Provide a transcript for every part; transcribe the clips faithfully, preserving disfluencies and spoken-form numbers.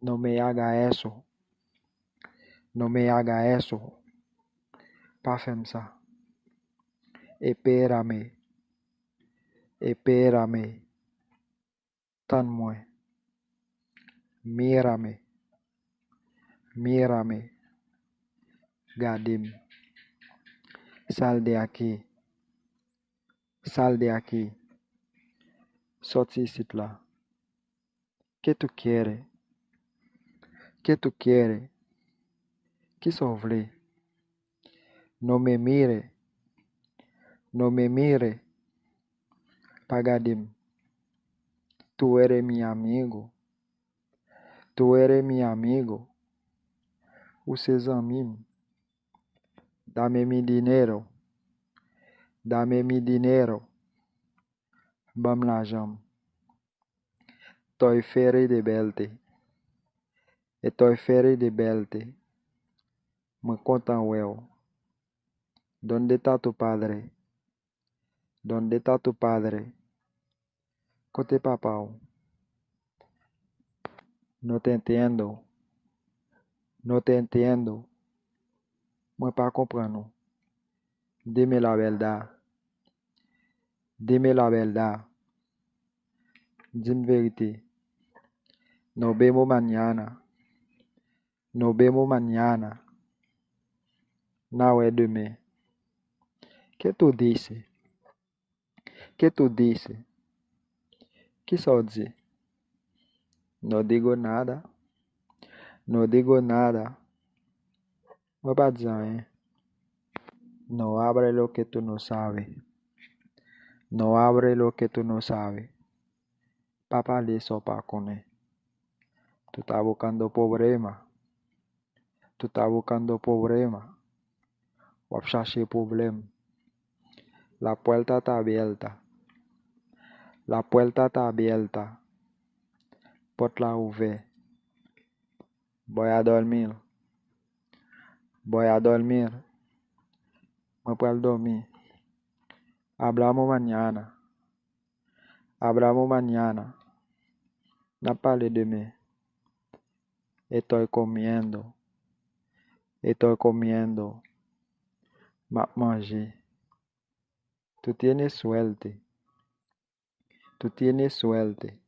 No me haga eso. No me haga eso. Pa fè m sa. Espérame. Espérame. Tann mwen. Mírame. Mírame. Gade m. Sal de aquí. Sal de aquí. Sòti isit la. ¿Qué tú quieres? ¿Qué tú quieres? Kisa w vle? No me mire. No me mire. Pa gade m. Tú eres mi amigo. Tú eres mi amigo. Ou se zanmi m. Dame mi dinero. Dame mi dinero. Ban m lajan m. Estoy feliz de verte. Estoy feliz de verte. Mwen kontan wè w. ¿Dónde está tu padre? ¿Dónde está tu padre? Kote papa w? No te entiendo. No te entiendo. Mwen pa konprann ou. Dime la verdad. Dime la verdad. Di m verite. Nos vemos mañana. Nos vemos mañana. N a wè demen. ¿Qué tú dices? ¿Qué tú dices? Kisa w di? No digo nada. No digo nada. Mwen pa di anyen. No hable lo que tú no sabes. No hable lo que tú no sabes. Pa pale sa w pa konnen. Tú estás buscando problema. Tú estás buscando problema. W ap chache pwoblèm. La puerta está abierta. La puerta está abierta. Pòt la ouvè. Voy a dormir. Voy a dormir. Mwen pral dòmi. Hablamos mañana. Hablamos mañana. N ap pale demen. Estoy comiendo. Estoy comiendo. M ap manje. Tú tienes suerte. Tú tienes suerte.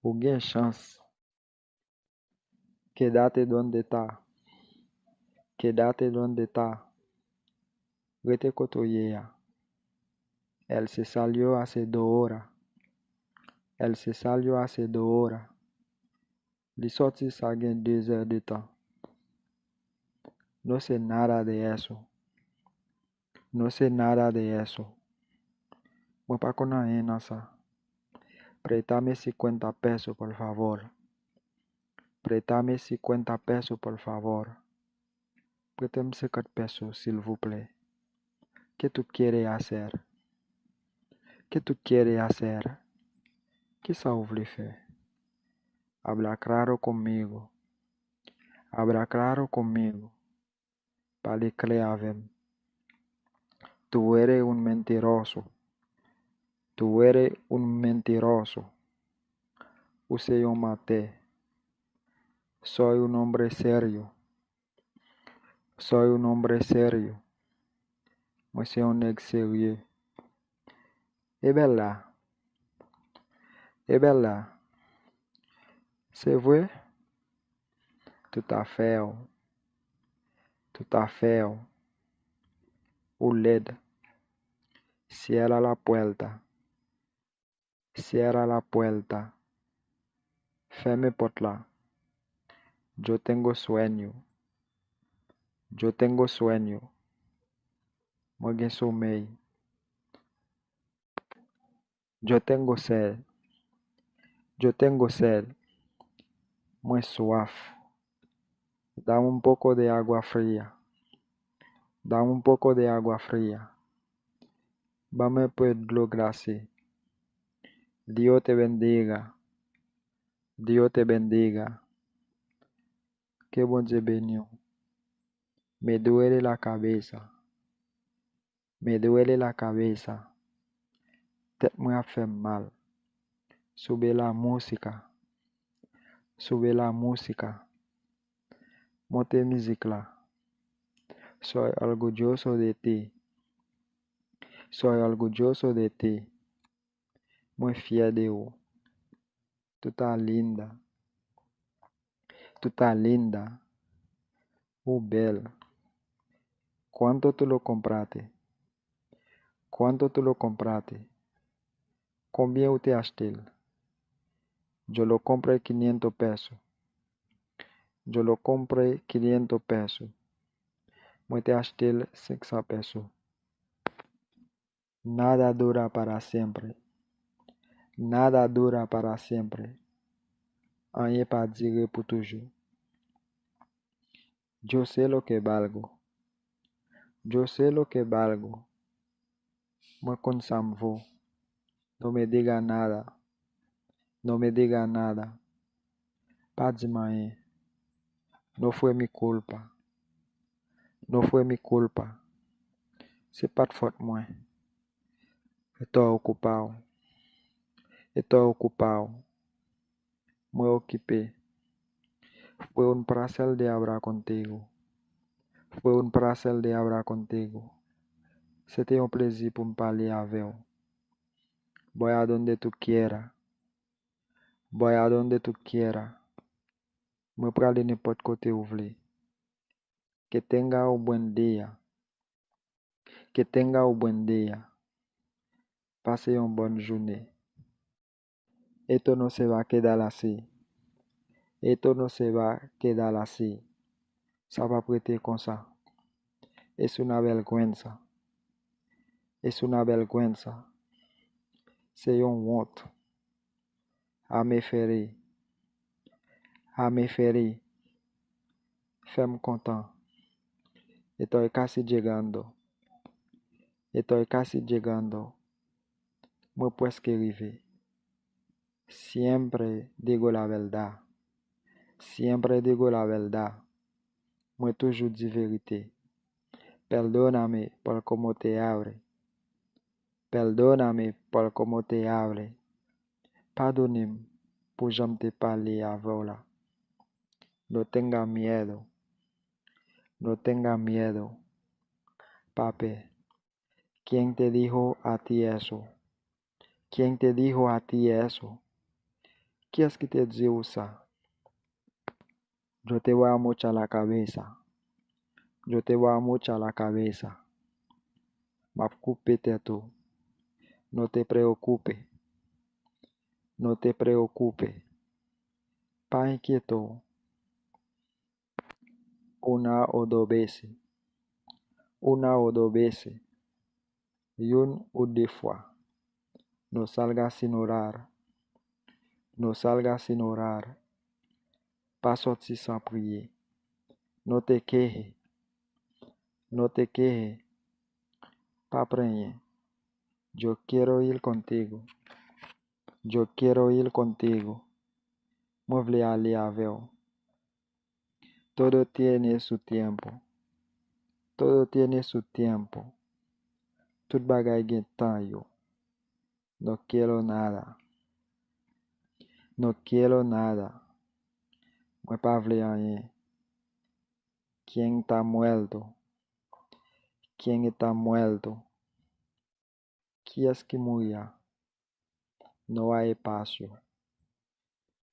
Ou gen chans. Quédate donde está. Quédate donde está. Rete kote w ye a. Él se salió hace dos horas. Él se salió hace dos horas. Li sòti sa gen de zè de tan. No sé nada de eso. No sé nada de eso. Mwen pa konn anyen nan sa. Préstame cincuenta pesos, por favor. Préstame cincuenta pesos, por favor. Prete m senkant peso, silvouplè. ¿Qué tú quieres hacer? ¿Qué tú quieres hacer? Kisa w vle fè? Habla claro conmigo. Habla claro conmigo. Pale klè avè m. Tú eres un mentiroso. Tú eres un mentiroso. Ou se yon mantè. Soy un hombre serio. Soy un hombre serio. Mwen se yon nèg serye. Es verdad. Es verdad. Se vre. Tú estás feo. Tú estás feo. Ou lèd. Cierra la puerta. Cierra la puerta. Fèmen pòt la. Yo tengo sueño. Yo tengo sueño. Mwen gen somèy. Yo tengo sed. Yo tengo sed. Mwen swaf. Dame un poco de agua fría. Dame un poco de agua fría. Ban mwen enpe dlo glase. Dios te bendiga. Dios te bendiga. Ke Bondye beni w. Me duele la cabeza. Me duele la cabeza. Tèt mwen ap fè m mal. Sube la música. Sube la música. Monte mizik la. Soy orgulloso de ti. Soy orgulloso de ti. Mwen fyè de ou. Tú estás linda. Tú estás linda. Ou bèl. ¿Cuánto tú lo compraste? ¿Cuánto tú lo compraste? Konbyen ou te achte l? Yo lo compré quinientos pesos. Yo lo compré quinientos pesos. Mwen te achte l senk san peso. Nada dura para siempre. Nada dura para siempre. Anyen pa dire pou toujou. Yo sé lo que valgo. Yo sé lo que valgo. Mwen konn sa m vo. No me diga nada. No me diga nada. Pa di m anyen. No fue mi culpa. No fue mi culpa. Se pa t fòt mwen. Estoy ocupado. Estoy ocupado. Mwen okipe. Fue un placer de hablar contigo. Fue un placer de hablar contigo. Se te yon plezi pou m pale avè w. Voy a donde tú quieras. Voy a donde tú quieras. Mwen prale nenpòt kote ou vle. Que tenga un buen día. Que tenga un buen día. Pase yon bòn jounen. Esto no se va a quedar así. Esto no se va a quedar así. Sa p ap rete konsa. Es una vergüenza. Es una vergüenza. Se yon wont. Hazme feliz. Hazme feliz. Fè m kontan. Estoy casi llegando. Estoy casi llegando. Mwen prèske rive. Siempre digo la verdad. Siempre digo la verdad. Mwen toujou di verite. Perdóname por cómo te hablé. Perdóname por cómo te hablé. Padone m pou jan m te pale avè w la. No tenga miedo. No tenga miedo. Pa pè. ¿Quién te dijo a ti eso? ¿Quién te dijo a ti eso? Kiyès ki te di w sa? Yo te voy a mochar la cabeza. Yo te voy a mochar la cabeza. M ap koupe tèt ou. No te preocupe. No te preocupe. Pa enkyete w. Una o dos veces. Una o dos veces. Youn ou de fwa. No salga sin orar. No salga sin orar. Pa sòti san priye. No te queje. No te queje. Pa plenyen. Yo quiero ir contigo. Yo quiero ir contigo. Mwen vle ale avè w. Todo tiene su tiempo. Todo tiene su tiempo. Tout bagay gen tan yo. No quiero nada. No quiero nada. Mwen pa vle anyen. ¿Quién está muerto? ¿Quién está muerto? Kiyès ki mouri a? No hay espacio.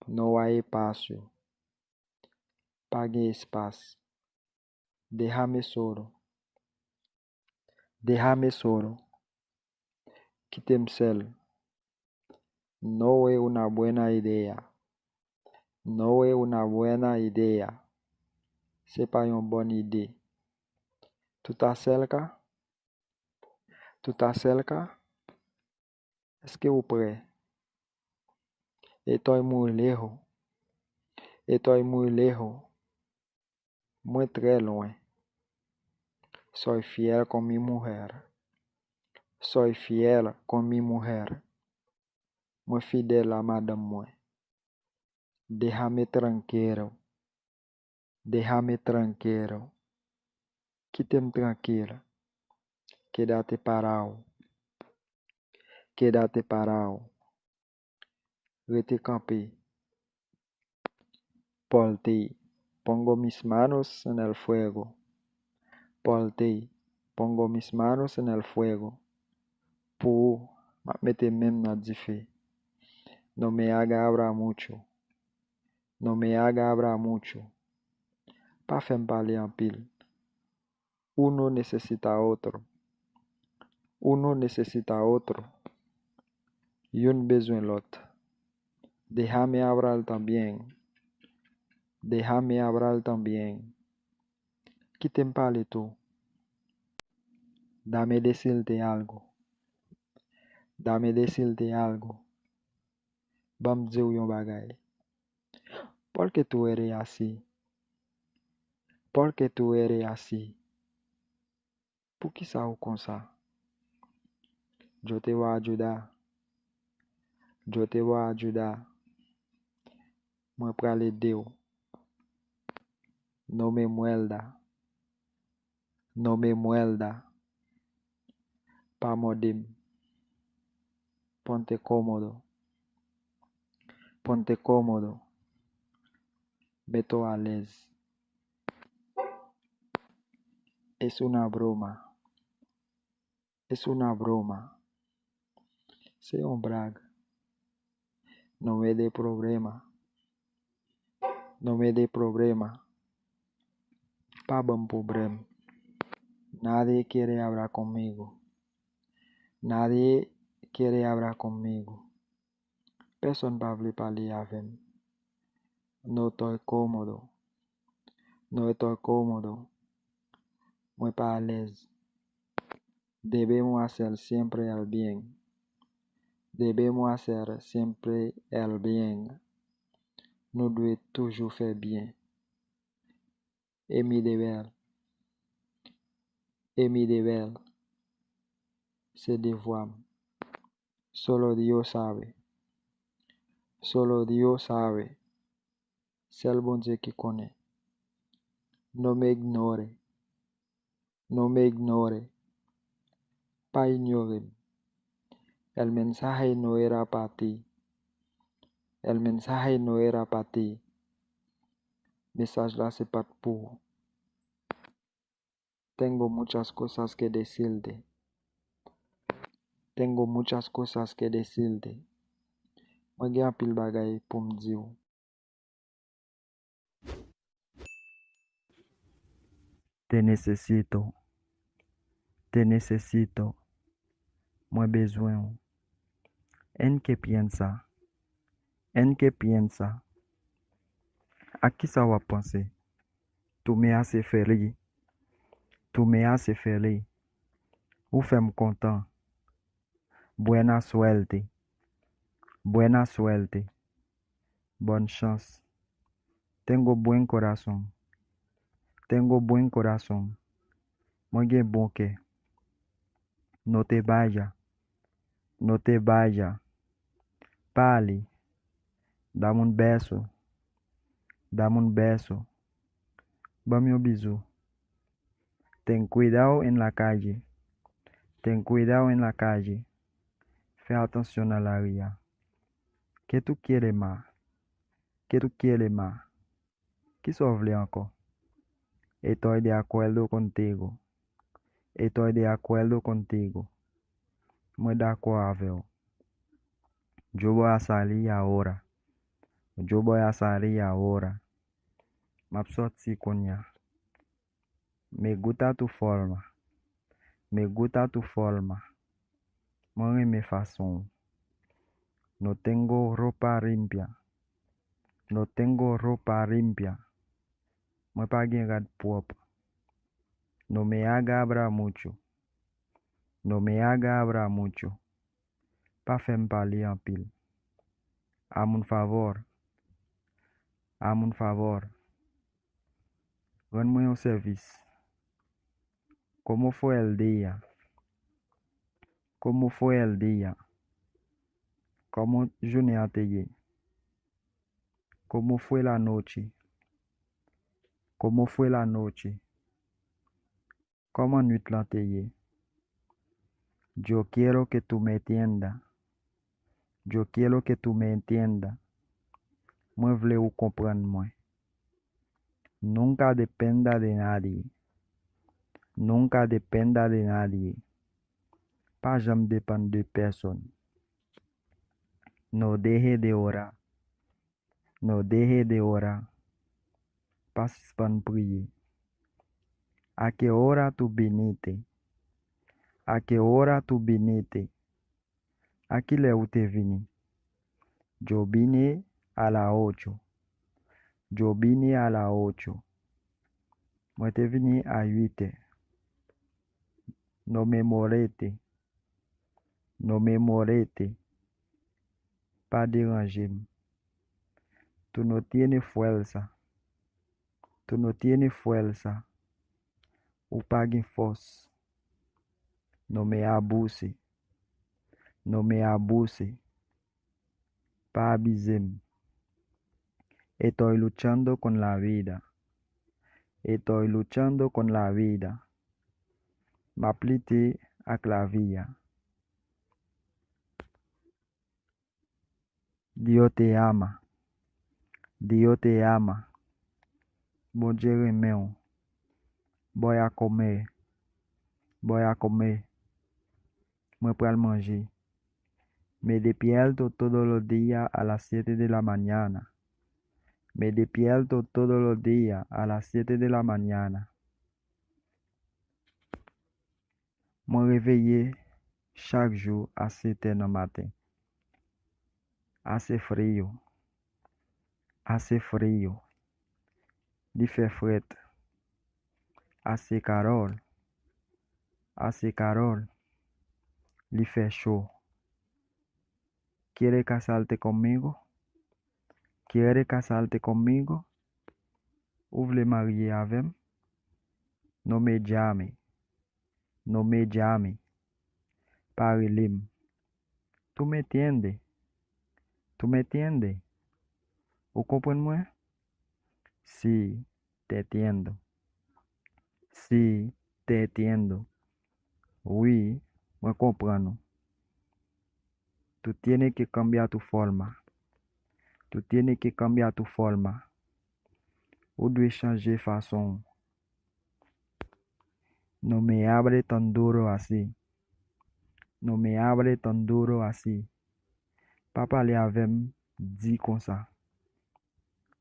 No hay espacio. Pa gen espas. Déjame solo. Déjame solo. Kite m sèl. No es una buena idea. No es una buena idea. Se pa yon bòn ide. Tú estás cerca? Tú estás cerca? Èske ou prè? Estoy muy lejos. Estoy muy lejos. Mwen trè lwen. Soy fiel con mi mujer. Soy fiel con mi mujer. Mwen fidèl a madanm mwen. Déjame tranquilo. Déjame tranquilo. Kite m trankil. Quédate parado. Quédate parado. Rete kanpe. Por ti, pongo mis manos en el fuego. Por ti, pongo mis manos en el fuego. Pou ou, m ap mete men m nan dife. No me haga hablar mucho. No me haga hablar mucho. Pa fè m pale anpil. Uno necesita otro. Uno necesita otro. Youn bezwen lòt. Déjame hablar también. Déjame hablar también. Kite m pale tou. Dame decirte algo. Dame decirte algo. Ban m di w yon bagay. ¿Por qué tú eres así? ¿Por qué tú eres así? Poukisa ou konsa? Yo te voy a ayudar. Yo te voy a ayudar. Mwen pral ede w. No me muerda. No me muerda. Pa mòde m. Ponte cómodo. Ponte cómodo. Mete w alèz. Es una broma. Es una broma. Se yon blag. No me de problema. No me de problema. Pa ban m pwoblèm. Nadie quiere hablar conmigo. Nadie quiere hablar conmigo. Pèsonn pa vle pale avè m. No estoy cómodo. No estoy cómodo. Mwen pa alèz. Debemos hacer siempre el bien. Debemos hacer siempre el bien. Nou dwe toujou fè byen. Es mi deber. Es mi deber. Se devwa m. Solo Dios sabe. Solo Dios sabe. Sèl Bondye ki konnen. No me ignore. No me ignore. Pa inyore m. El mensaje no era pa ti. El mensaje no era pa ti. Mesaj la se pa t pou ou. Tengo muchas cosas que decirte. Tengo muchas cosas que decirte. Mwen gen anpil bagay pou m di w. Te necesito. Te necesito. Mwen bezwen w. ¿En qué piensa? ¿En qué piensa? Ak kisa w ap panse? Tú me haces feliz. Tú me haces feliz. Ou fè m kontan. Buena suerte. Buena suerte. Bòn chans. Tengo buen corazón. Tengo buen corazón. Mwen gen bon kè. No te vaya. No te vaya. Pa ale. Dame un beso. Dame un beso. Ban m yon bizou. Ten cuidado en la calle. Ten cuidado en la calle. Fè atansyon nan lari a. ¿Qué tú quieres más? ¿Qué tú quieres más? Kisa w vle ankò? Estoy de acuerdo contigo. Estoy de acuerdo contigo. Mwen dakò avè w. Yo voy a salir ahora. Yo voy a salir ahora. M ap sòti kounye a. Me gusta tu forma. Me gusta tu forma. Mwen renmen fason w. No tengo ropa limpia. No tengo ropa limpia. Mwen pa gen rad pwòp. No me haga hablar mucho. No me haga hablar mucho. Pa fè m pale anpil. Hazme un favor. Hazme un favor. Rann mwen yon sèvis. ¿Cómo fue el día? ¿Cómo fue el día? Kòman jounen an te ye? ¿Cómo fue la noche? ¿Cómo fue la noche? Kòman nwit lan te ye? Yo quiero que tú me entiendas. Yo quiero que tú me entiendas. Mwen vle ou konprann mwen. Nunca dependa de nadie. Nunca dependa de nadie. Pa janm depann de pèsonn. No deje de orar. No deje de orar. Pa sispann priye. ¿A qué hora tú viniste? ¿A qué hora tú viniste? A kilè ou te vini? Yo vine a la ocho. Yo vine a la ocho. Mwen te vini a uit è. No me moleste. No me moleste. Pa deranje m. Tú no tienes fuerza. Tú no tienes fuerza. Ou pa gen fòs. No me abuse. No me abuse. Pa abize m. Estoy luchando con la vida. Estoy luchando con la vida. M ap lite ak lavi a. Dios te ama. Dios te ama. Bondye renmen w. Voy a comer. Voy a comer. Mwen pral manje. Me despierto todos los días a las siete de la mañana. Me despierto todos los días a las siete de la mañana. Mwen reveye chak jou a sèt è nan maten. Hace frío. Hace frío. Li fè frèt. Hace calor. Hace calor. Li fè cho. ¿Quiere casarte conmigo? ¿Quiere casarte conmigo? Ou vle marye avè m? No me llame. No me llame. Pa rele m. ¿Tú me entiendes? ¿Tú me entiendes? Ou konprann mwen? Sí, te entiendo. Sí, te entiendo. Wi, mwen konprann ou. Tú tienes que cambiar tu forma. Tú tienes que cambiar tu forma. Ou dwe chanje fason w. No me hable tan duro así. No me hable tan duro así. Pa pale avè m di konsa.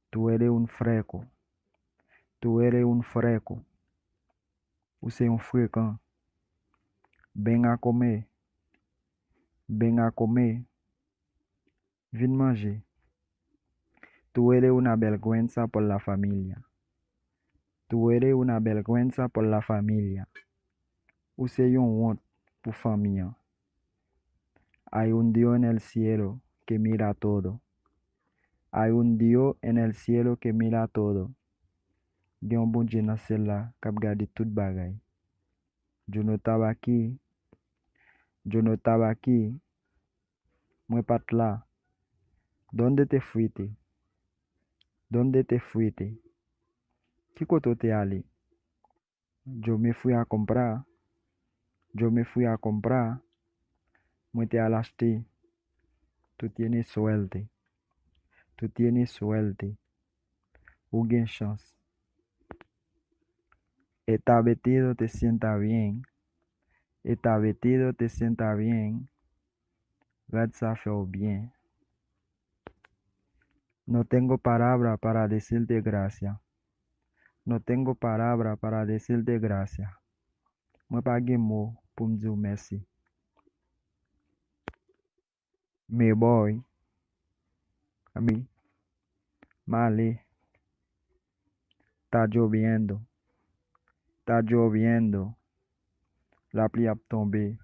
Tú eres un fresco. Tú eres un fresco. Ou se yon frekan. Ven a comer. Ven a comer. Vin manje. Tú eres una vergüenza por la familia. Tú eres una vergüenza por la familia. Ou se yon wont pou fanmi an. Hay un Dios en el cielo que mira todo. Hay un Dios en el cielo que mira todo. Gen yon Bondye nan syèl la k ap gade tout bagay. Yo no estaba aquí. Yo no estaba aquí. Mwen pa t la. ¿Dónde te fuiste? ¿Dónde te fuiste? Ki kote w te ale? Yo me fui a comprar. Yo me fui a comprar. Mwen te al achte. Tú tienes suerte. Tú tienes suerte. Ou gen chans. Estar vestido te sienta bien. Estar vestido te sienta bien. Rad sa fè w byen. No tengo palabra para decirte gracias. No tengo palabra para decirte gracias. Mwen pa gen mo pou m di w mèsi. Me voy. Ami. M ale. Está lloviendo. Está lloviendo. Lapli ap tonbe.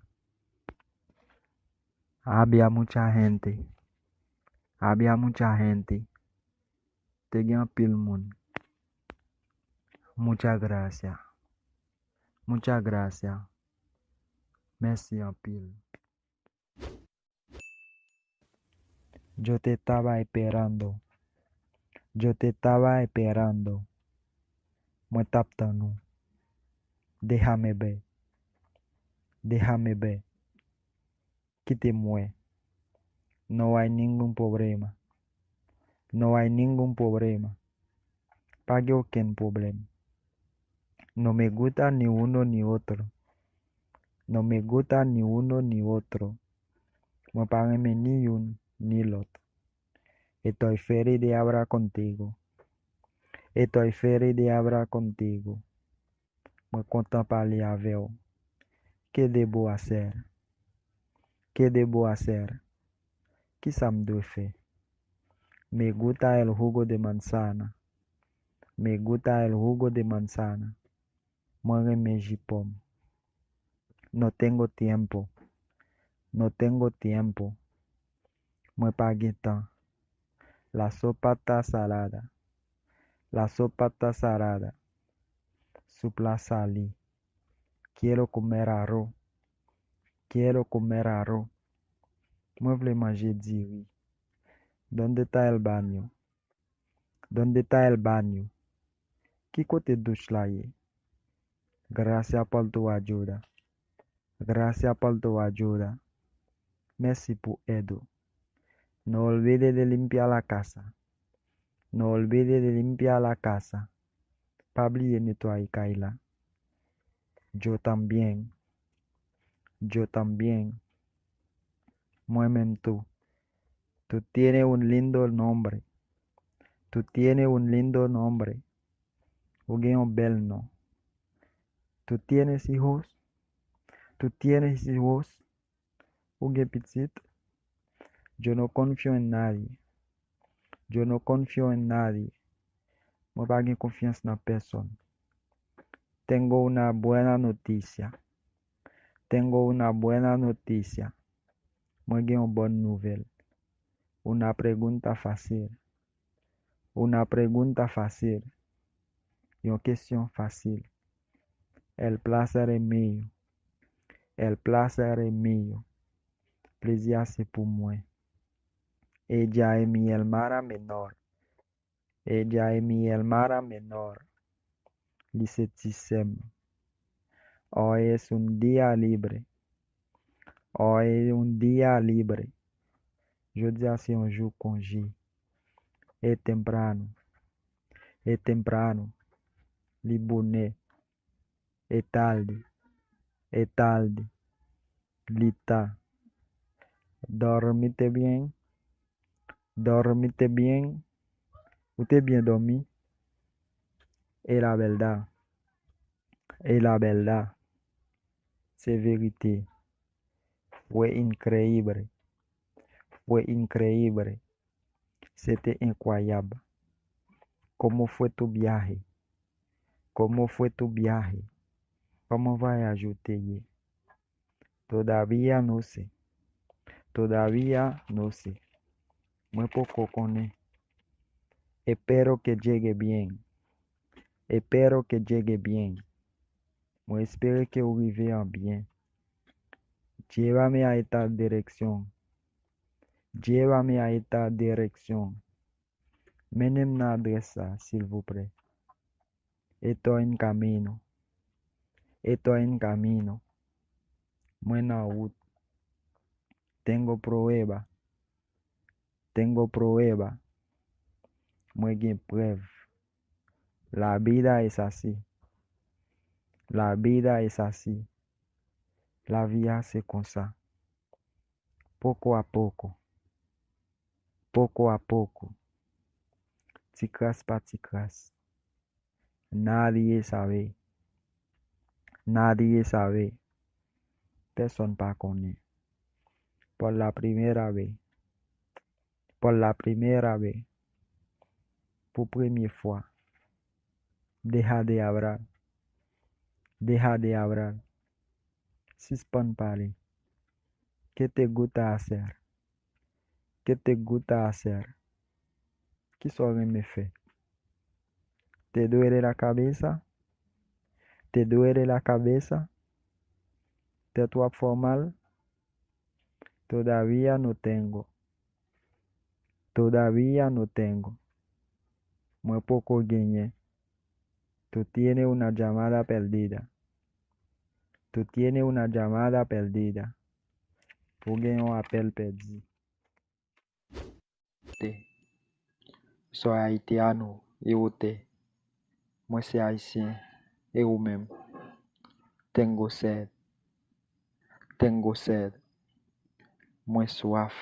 Había mucha gente. Había mucha gente. Te gen anpil moun. Muchas gracias. Muchas gracias. Mèsi anpil. Yo te estaba esperando. Yo te estaba esperando. Mwen t ap tann ou. Déjame ver. Déjame ver. Kite m wè. No hay ningún problema. No hay ningún problema. Pa gen okenn pwoblèm. No me gusta ni uno ni otro. No me gusta ni uno ni otro. Mwen pa renmen ni youn ni lòt. Estoy feliz de hablar contigo. Estoy feliz de hablar contigo. Mwen kontan pale avè w. ¿Qué debo hacer? ¿Qué debo hacer? Kisa m dwe fè? Me gusta el jugo de manzana. Me gusta el jugo de manzana. Mwen renmen ji pòm. No tengo tiempo. No tengo tiempo. Mwen pa gen tan. La sopa está salada. La sopa está salada. Soup la sale. Quiero comer arroz. Quiero comer arroz. Mwen vle manje diri. ¿Dónde está el baño? ¿Dónde está el baño? Ki kote douch la ye? Gracias por tu ayuda. Gracias por tu ayuda. Mèsi pou èd ou. No olvide de limpiar la casa. No olvide de limpiar la casa. Pa bliye netwaye kay la. Yo también. Yo también. Mwen menm tou. Tú tienes un lindo nombre. Tú tienes un lindo nombre. Ou gen yon bèl non. ¿Tú tienes hijos? ¿Tú tienes hijos? Ou gen pitit? Yo no confío en nadie. Yo no confío en nadie. Mwen pa gen konfyans nan pèsonn. Tengo una buena noticia. Tengo una buena noticia. Mwen gen yon bòn nouvèl. Una pregunta fácil. Una pregunta fácil. Yon kesyon fasil. El placer es mío. El placer es mío. Plezi a se pou mwen. Ella es mi hermana menor. Ella es mi hermana menor. Li se ti sè m. Hoy es un día libre. Hoy es un día libre. Jodi a se yon jou konje. Es temprano. Es temprano. Li bonè. Es tarde. Es tarde. Li ta. ¿Dormiste bien? ¿Dormiste bien? Ou te byen dòmi? Es la verdad. Es la verdad. Se verite. Fue increíble. Fue increíble. Se te enkwayab. ¿Cómo fue tu viaje? ¿Cómo fue tu viaje? Kòman vwayaj ou te ye? Todavía no sé. Todavía no sé. Mwen poko konnen. Espero que llegue bien. Espero que llegue bien. Mwen espere ke w rive an byen. Llévame a esta dirección. Llévame a esta dirección. Mennen m nan adrès sa, silvouplè. Estoy en camino. Estoy en camino. Mwen nan wout. Tengo prueba. Tengo prueba. Mwen gen prèv. La vida es así. La vida es así. Lavi a se konsa. Poco a poco. Poco a poco. Ti kras pa ti kras. Nadie sabe. Nadie sabe. Pèsonn pa konnen. Por la primera vez. Por la primera vez. Pou premye fwa. Deja de hablar. Deja de hablar. Sispann pale. ¿Qué te gusta hacer? ¿Qué te gusta hacer? Kisa w renmen fè? ¿Te duele la cabeza? ¿Te duele la cabeza? Tèt w ap fè w mal? Todavía no tengo. Todavía no tengo. Mwen poko genyen. Tú tienes una llamada perdida. Tú tienes una llamada perdida. Ou gen yon apèl pèdi. Te. Soy haitiano y usted. Mwen se Ayisyen, e ou menm? Tengo sed. Tengo sed. Mwen swaf.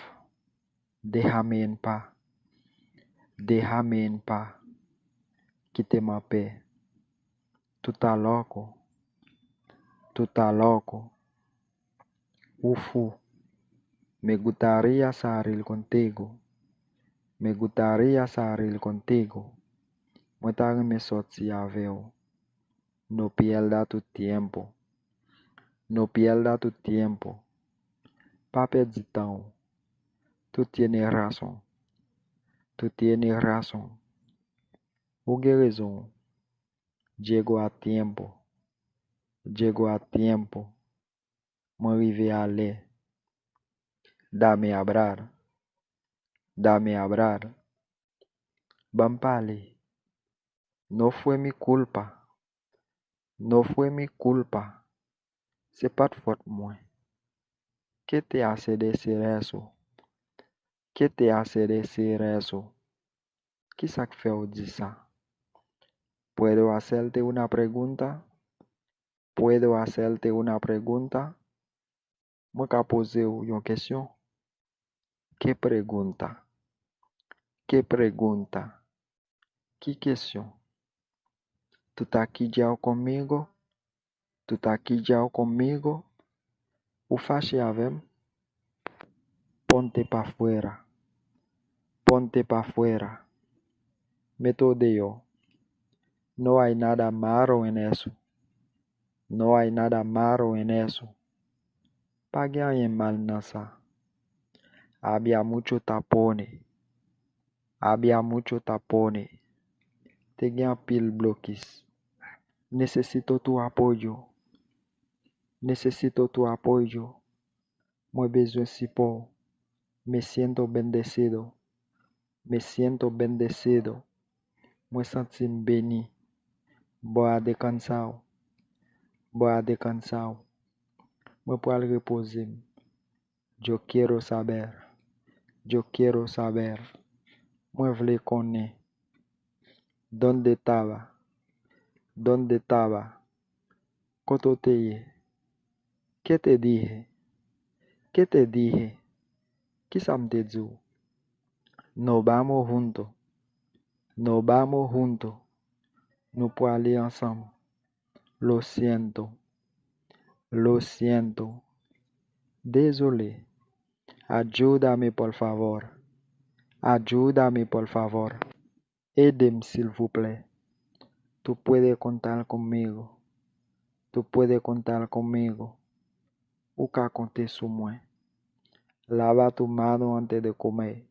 Déjame en paz. Déjame en paz. Kite m anpè. Tú estás loco. Tú estás loco. Ou fou. Me gustaría salir contigo. Me gustaría salir contigo. Mwen ta renmen sòti avè w. No pierda tu tiempo. No pierda tu tiempo. Pa pèdi tan w. Tú tienes razón. Tú tienes razón. Ou gen rezon. Llego a tiempo. Llego a tiempo. Mwen rive alè. Dame hablar. Dame hablar. Ban m pale. No fue mi culpa. No fue mi culpa. Se pa t fòt mwen. ¿Qué te hace decir eso? ¿Qué te hace decir eso? Kisa k fè w di sa? ¿Puedo hacerte una pregunta? ¿Puedo hacerte una pregunta? Mwen ka poze w yon kesyon? ¿Qué pregunta? ¿Qué pregunta? Ki kesyon? ¿Tú estás quillao conmigo? ¿Tú estás quillao conmigo? Ou fache avè m? Ponte pa fuera. Ponte pa fuera. Mete w deyò. No hay nada malo en eso. No hay nada malo en eso. Pa gen anyen mal nan sa. Había mucho tapones. Había mucho tapones. Te gen anpil blokis. Necesito tu apoyo. Necesito tu apoyo. Mwen bezwen sipò w. Me siento bendecido. Me siento bendecido. Mwen santi m beni. Voy a descansar. Voy a descansar. Mwen pral repoze m. Yo quiero saber. Yo quiero saber. Mwen vle konnen. ¿Dónde estaba? ¿Dónde estaba? Kote w te ye? ¿Qué te dije? ¿Qué te dije? Kisa m te di w? Nos vamos juntos. Nos vamos juntos. Nou prale ansanm. Lo siento. Lo siento. Dezole. Ayúdame, por favor. Ayúdame, por favor. Ede m, silvouplè. Tú puedes contar conmigo. Tú puedes contar conmigo. Ou ka konte sou mwen. Lava tu mano antes de comer.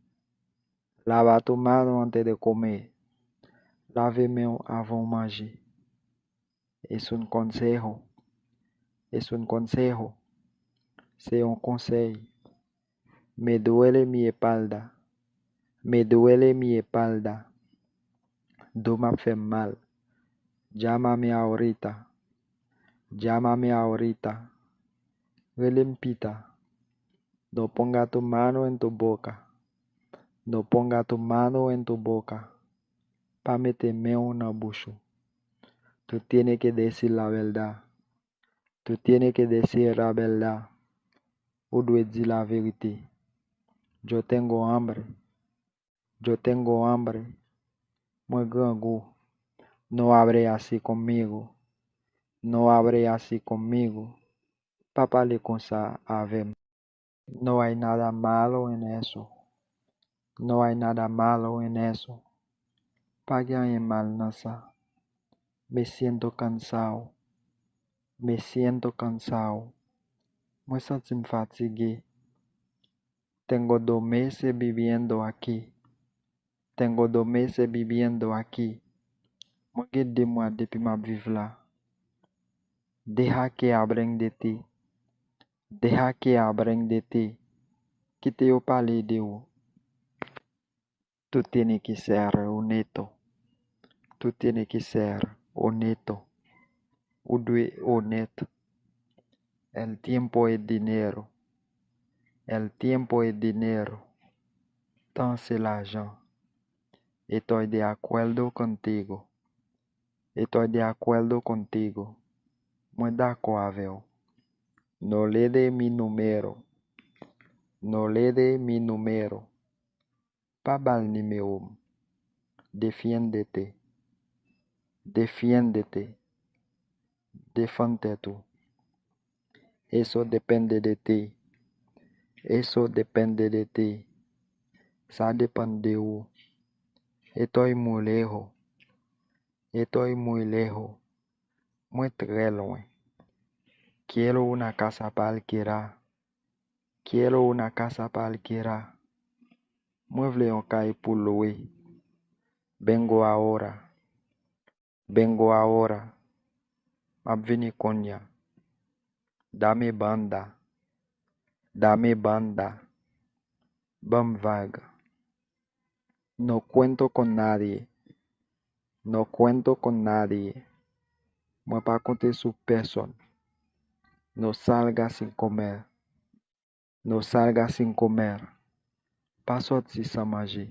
Lava tu mano antes de comer. Lave men w avan w manje. Es un consejo. Es un consejo. Se yon konsèy. Me duele mi espalda. Me duele mi espalda. Do m ap fè m mal. Llámame ahorita. Llámame ahorita. Rele m pita. No ponga tu mano en tu boca. No ponga tu mano en tu boca. Pa mete men w nan bouch ou. Tú tienes que decir la verdad. Tú tienes que decir la verdad. Ou dwe di laverite. Yo tengo hambre. Yo tengo hambre. Mwen grangou. No hable así conmigo. No hable así conmigo. Pa pale konsa avè m. No hay nada malo en eso. No hay nada malo en eso. Pa gen anyen mal nan sa. Me siento cansado. Me siento cansado. Mwen santi m fatige. Tengo dos meses viviendo aquí. Tengo dos meses viviendo aquí. Mwen gen de mwa depi m ap viv la. Deja que hablen de ti. Deja que hablen de ti. Kite yo pale de ou. Tú tienes que ser honesto. Tú tienes que ser honesto. Ou dwe onèt. El tiempo es dinero. El tiempo es dinero. Tan se lajan. Estoy de acuerdo contigo. Estoy de acuerdo contigo. Mwen dakò avè w. No le dé mi número. No le dé mi número. Pa ba l nimewo m. Defiéndete. Defiéndete. Defann tèt ou. Eso depende de ti. Eso depende de ti. Sa depann de ou. Estoy muy lejos. Estoy muy lejos. Mwen trè lwen. Quiero una casa para alquilar. Quiero una casa para alquilar. Mwen vle yon kay pou lwe. Vengo ahora. Vengo ahora. M ap vini kounye a. Dame banda. Dame banda. Ban m vag. No cuento con nadie. No cuento con nadie. Mwen pa konte sou pèsonn. No salga sin comer. No salga sin comer. Pa sòti san manje.